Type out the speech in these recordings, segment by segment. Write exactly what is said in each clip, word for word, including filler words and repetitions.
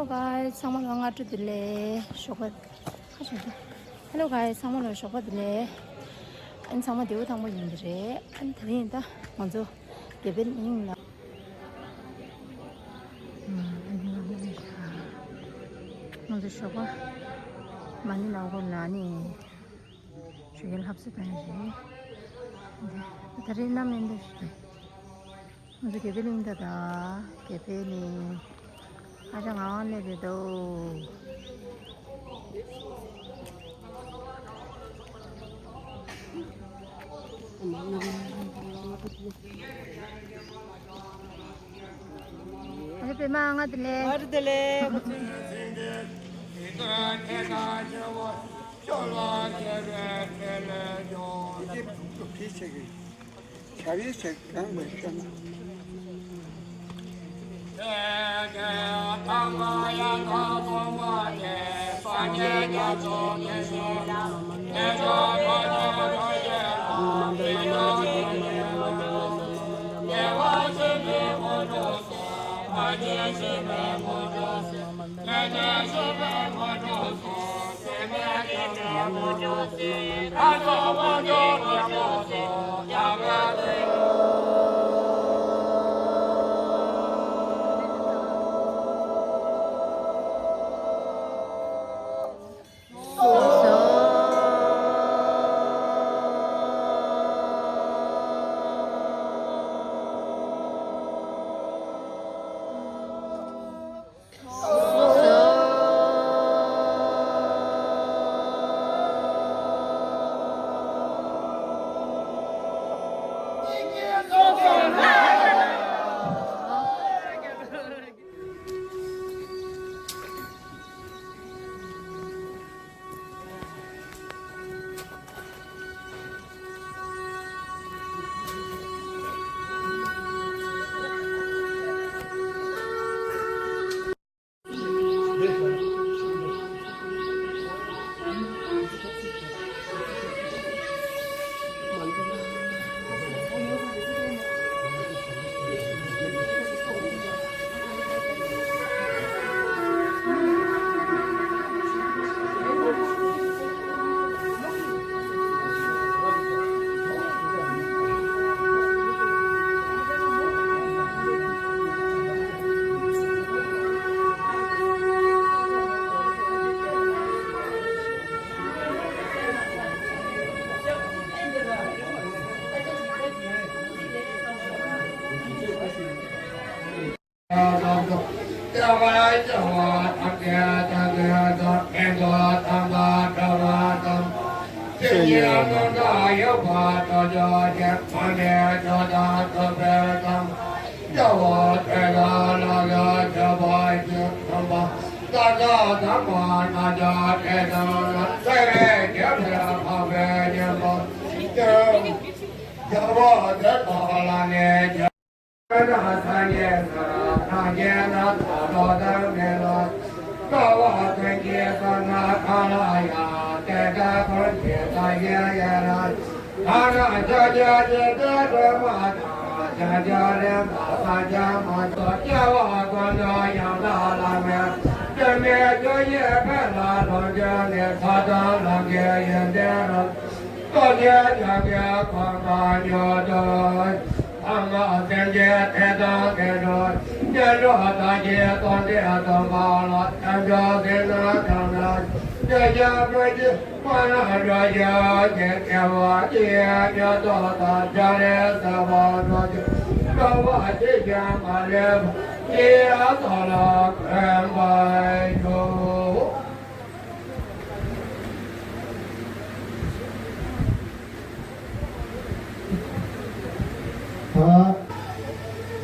Hello guys, ཚང་མ་ལ་སྔ་དྲོ་བདེ་ལེགས། ཞོགས་པ་ཁ་ཤས་ཀྱི། Hello guys, ཚང་མ་ལ་ཞོགས་པ་བདེ་ལེགས། ཨ་ནི་ཚང་མ་བདེ་པོ་ཐང་པོ་ཡིན་གྱི་རེད། ཨ་ནི་དེ་རིང་ད་ང་ཚོ་དགེ་འཕེལ་གླིང་ལ། ང་ཚོ་ཞོགས་པ་མ་ཎི་ལ་འོ་ལ་ནི། ཞུ་གི་ལྷབ་སུ་བཏང་ཞིང་། ད་རེས་གནམ་ཡིན་འདུག་ཞུ་གི། ང་ཚོ་དགེ་འཕེལ་གླིང་ད་ད་དགེ་འཕེལ་གླིང་། ཨ་ཅག་ང་དབང་སླེབས་རེད་དོ། ཨ་ཅག་པད་མ་ང་དེ་ལས། ང་དེ་ལས། ཆ་བའི་ཆ་གང་བའི་ཆ་ན།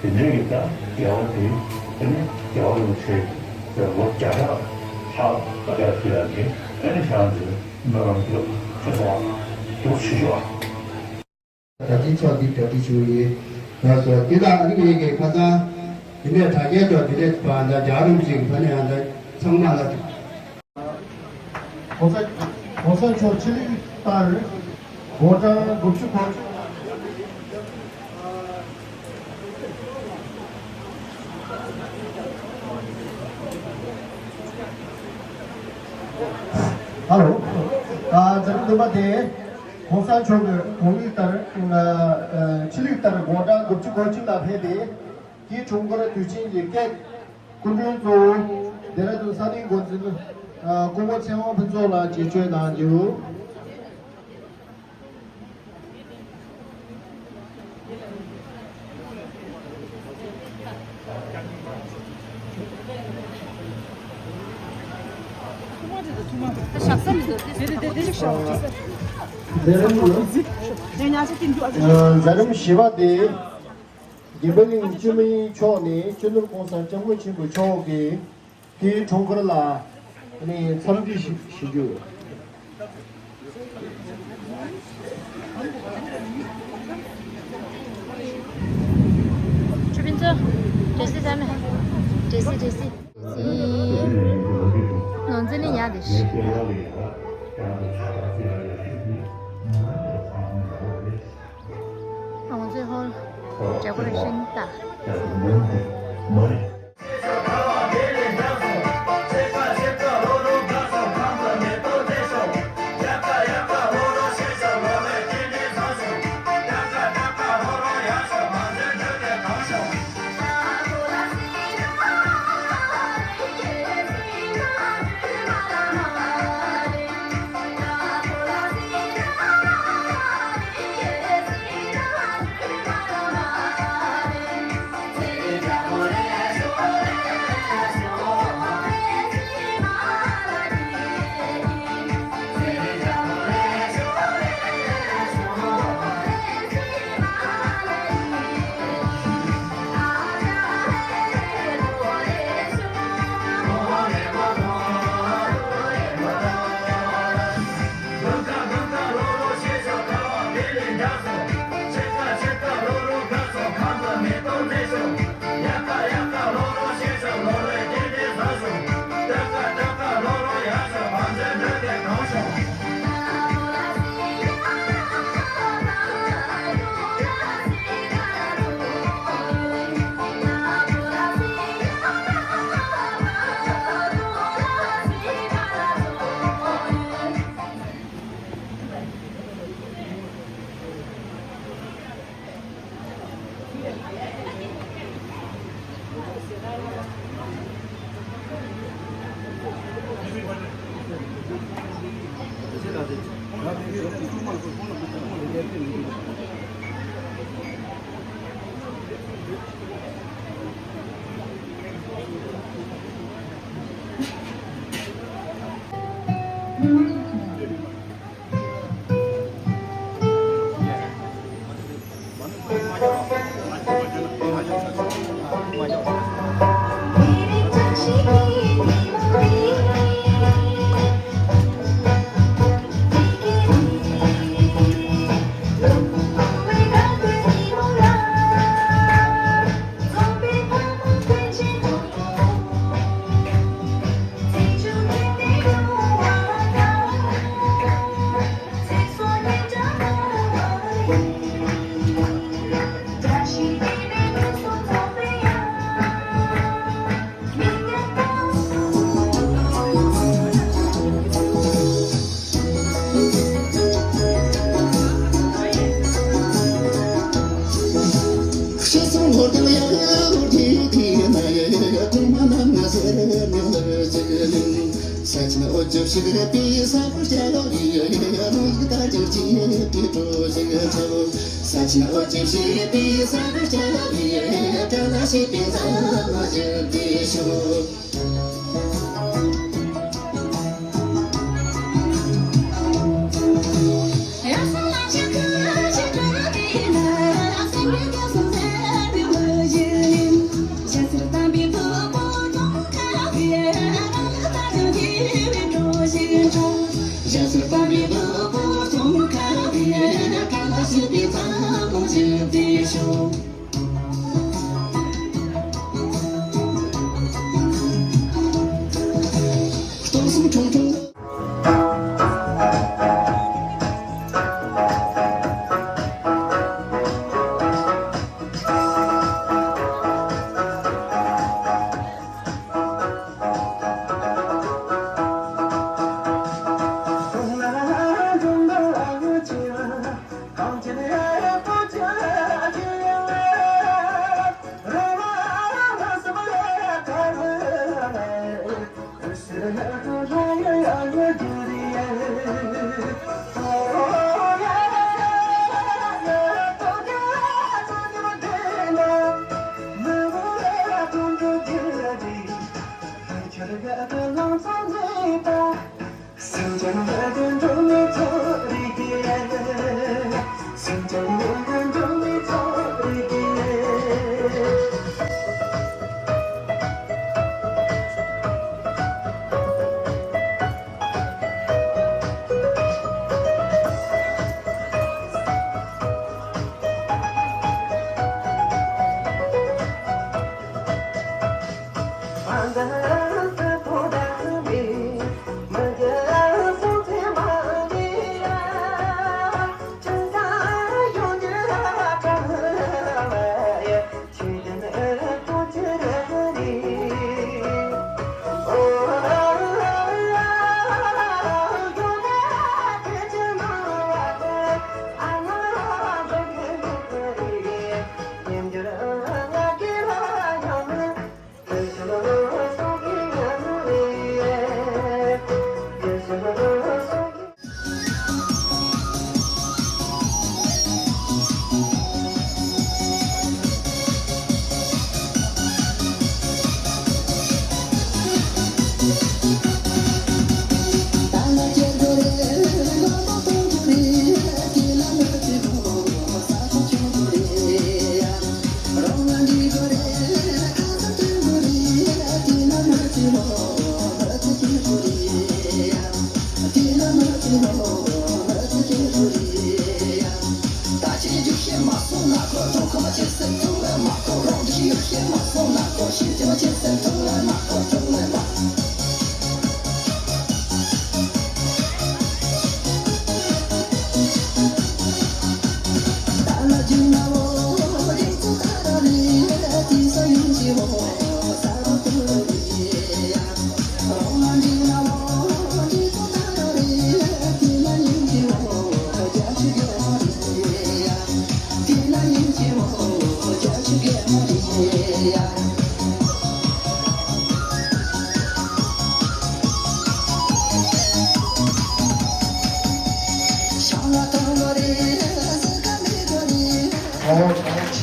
དེ་འདྲའི་ཡིན་ད་རྒྱལ་བ་དེ་དེ་ནི་རྒྱལ་བ་རིན་པོ་ཆེ་ལོ་བརྒྱ་ཕྲག་ལྷག་བརྒྱ་ཕྲག་ལ་ནི་ཨ་ནི་ཤང་དེ་མི་རང་ཚོ་ཆུ་སོང་བ་དུ་ཆུ་ཤོག་ད་ལྟའི་ཚོགས་འདི་གྲ་སྒྲིག་ཞུ་ཡི། ལགས་སོ། འདི་དག་ཨ་ནི་ངེད་ཀྱི་ཁ་སང་འདི་ནས་དྲ་རྒྱའི་ཐོག་འདི་ནས་ཕར་ད་རྒྱ་རིམ་ཞིག་ཕ་ནས་ཡང་ད་ཚང་མ་ལ། གོང་ས་གོང་ས་མཆོག་ཕྱི་གླིང་ལྟར་དགུང་གྲངས་དགུ་བཅུ་གོ་གཅིག་ཧ་ལོ། ཨ། འཛམ་བུ་གླིང་པ་དེ་གོང་ས་མཆོག་གི་དགོངས་ལུགས་ལྟར། ཨ། ཨ། ཕྱི་ལུགས་ལྟར་དགོང་གྲངས་དགུ་བཅུ་གོ་གཅིག་ལ་ཕེབས་ཏེ། དེའི་འཁྲུངས་སྐར་དུས་ཆེན་གྱི་ཀེག་སྐུ་མགྲོན་གཙོ་བོ་ལྡེ་ར་ལྡུན་ས་གནས་འགོ་འཛིན། ཨ། སྐུ་ངོ་ཚེ་དབང་ཕུན་ཚོགས་ལགས་ཀྱིས་སྤྱོད་གནང་རྒྱུ། མཛད་རིམ་བཞི་པ་དེ། དགེ་འཕེལ་གླིང་བཅུ་མིའི་ཕྱོགས་ནས་སྤྱི་ནོར་༸གོང་ས་༸སྐྱབས་མགོན་ཆེན་པོ་མཆོག་གིས། དེའི་འཁྲུངས་སྐར་ལ་ནི་འཚམས་འདྲི་ཞུ་རྒྱུ། ཆུ་ཕིན་ཚོ། འདྲེ་སི་ཟ་མེད། འདྲེ་སི། འདྲེ་སི། ནོར་འཛིན་ནི་ཡག་དེ་ཤི། ང་ཚོའི་ཧོལ་འདྲ་པོ་རེ་ཤིན་ཏ།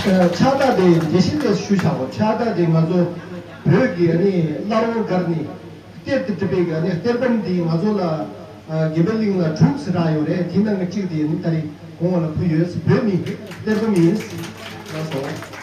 ཕྱག་རྟགས་དེ་དེ་བཞིན་དུ་ཞུ་བྱའོ། ཕྱག་རྟགས་དེ་ང་ཚོ་བོད་ཀྱི་ཨ་ནི་བླ་རུང་སྒར་ནས་གཏེར་དུ་གྲུབ་པའི་ཨ་ནི་གཏེར་སྒམ་འདི་ང་ཚོ་ལ་དགེ་འཕེལ་གླིང་ལ་དྲུག་ཟེར་རག་ཡོད་རེད། དེའི་ནང་གི་གཅིག་དེ་ནི་ད་རེས་གོང་འོག་ལ་ཕུལ་ཡོད། བོད་ནི་གཏེར་སྒམ་ཡིན། ལགས་སོ།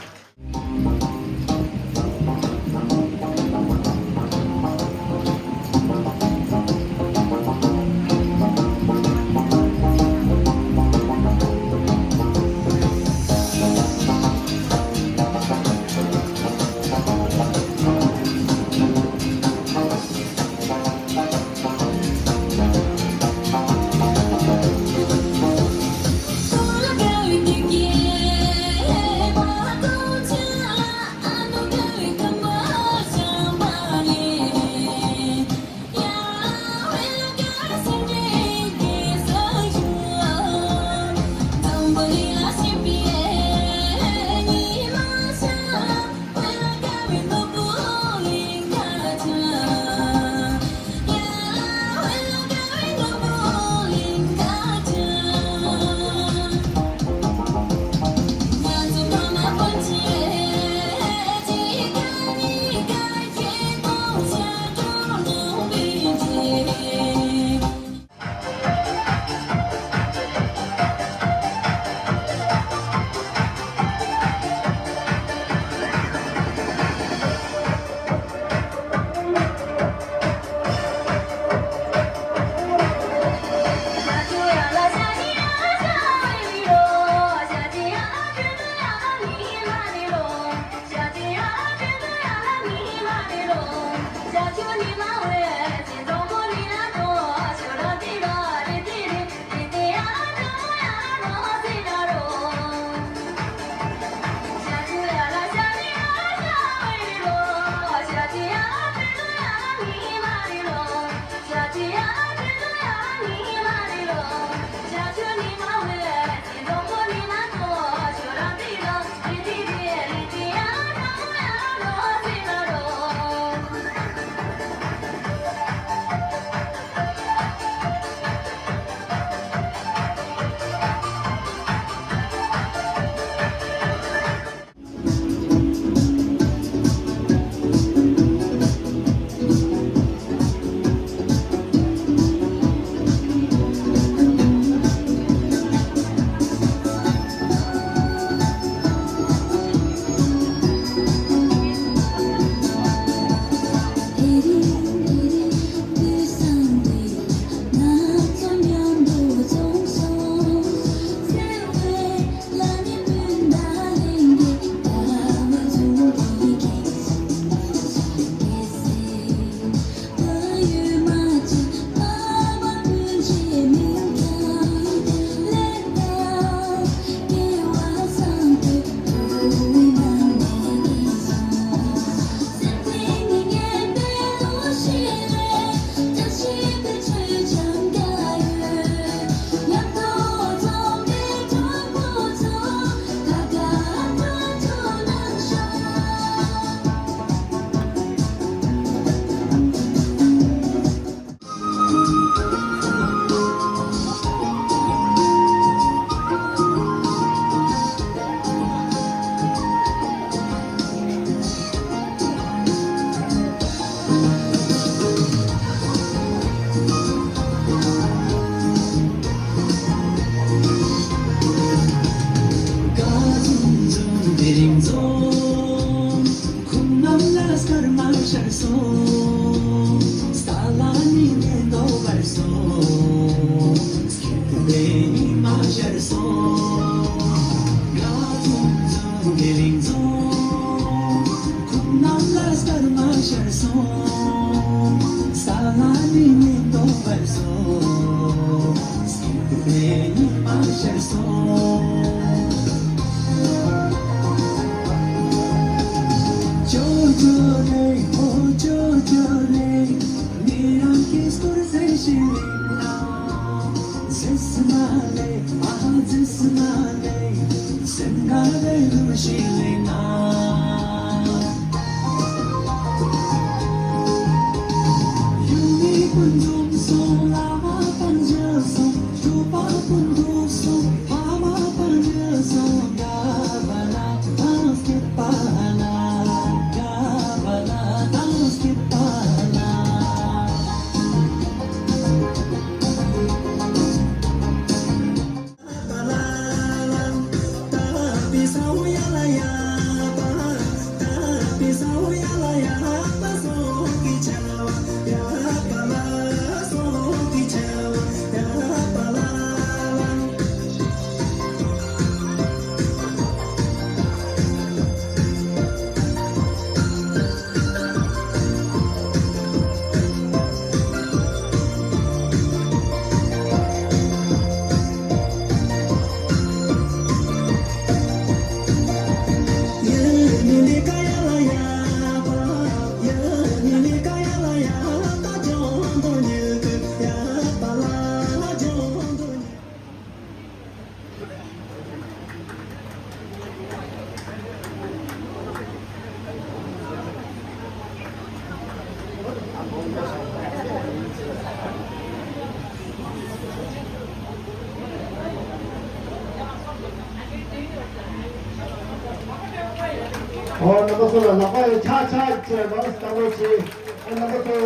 ཨོ། རྣམ་པ་ཚོ་ལ་ལག་པ་ཡོད་ཆག་ཆག་བྱས་མར་ལྟ་བུ་བྱས། ཨ། རྣམ་པ་ཚོ་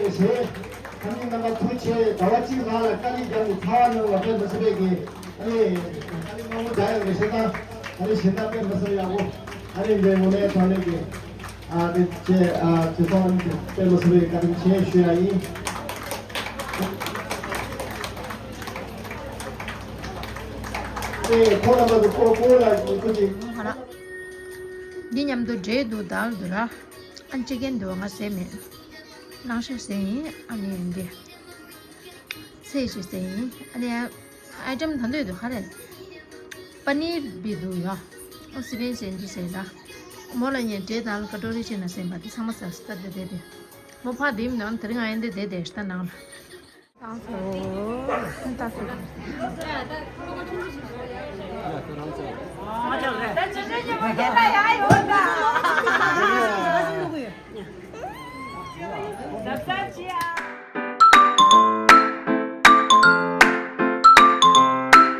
བཞེས། ཨ་ནི་རྣམ་པ་ཐུགས་རྗེ་ཆེ། ཟླ་བ་གཅིག་ལྷག་ལ་དཀའ་ལས་བརྒྱབ་ནས་ཚ་བ་ནང་ལ་ཕེབས་མ་ཟིན་པའི་གི། ཨ་ནི་དཀའ་ལས་མང་པོ་རྒྱག་ཡོད་རེད། བྱས་ཙང་ཨ་ནི་གཞན་དག་དཔེ་མི་སྲིད་ཡག་པོ། ཨ་ནི་འདི་ངོ་མའི་ཐོག་ནས་གི། ཨ། དེ་བཅས། ཨ། དེ་ཐོག་ནས་དཔེ་མི་སྲིད་པའི་བཀའ་དྲིན་ཆེ་ཞུ་ཡ་ཡིན། དེ་ཁོ་རྣམ་པ་ཚོ་ཁོ་ཁོ་ལ་ཡིན་ཁོ་ཅིག་ཧ་ལ། འདི་མཉམ་དུ་འདྲེས་འདུག་དལ་འདུག་ར། ཨ། ཅི་གན་འདུག་ང་ཟས་མེད། ལངས་ཤག་ཟས་ཡིན། ཨ་ནི་འདི། ཚེས་ཤིག་ཟེར་ཡིན། ཨ་ནི་ཨའི་ཊམ་ད་འདོད་དུ་ཧ་རེད། པ་ནིར་བི་འདུག་ཡ། ཨོ་སི་པན་ཞེན་ཅི་ཟེར་ལ། མོ་ལ་ཉན་འདྲེ་དང་ཀ་ཏོ་རི་ཆེ་ན་ཟེར་བ་དེ་ཚང་མ་ཟ་སི་ཏ་དེ་དེ་དེ། མོ་ཕ་དེ་མི་འདུག་དེ་རིང་ཨ་ཡན་དེ་དེ་དེ་ཤི་ད་ནང་ལ། ཏང་སོ། ཏང་སོ།